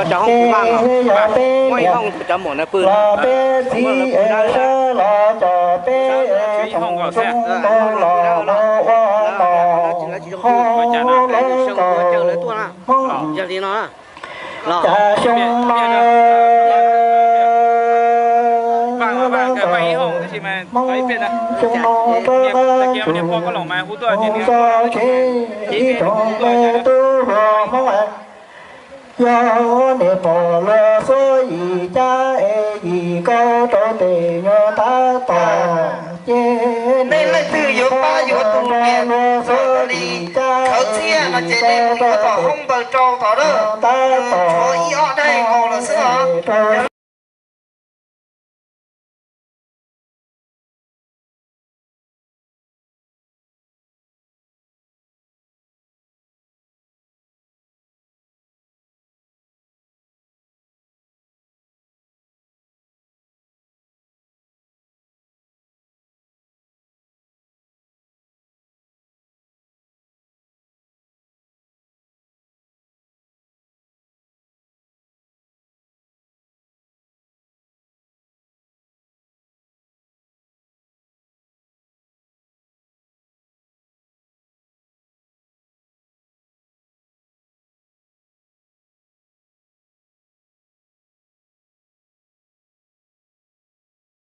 Cov hoob pw vaj no, muaj ib hoob cov muam no pw no, peb txiv es sawv los cov peb es tsoom zoo los mus ua los hauv lawv kom Hmoob. Cas xyoo no Hmoob xyoo no rov qab tsum mus so tseg ib tsoom me tub hluas Hmoob. Yog niam pog luag xuab yim cab es yim kaub rau tes nyuag tab tom ces nej leej twg yuav pab yuav tus niam luag xuab yim cab khawv txhiaj no ces nej mus yuav tom hoob npaws rau tod na. Tab tom tshuav ib ob daim nkaus lawm xwb os.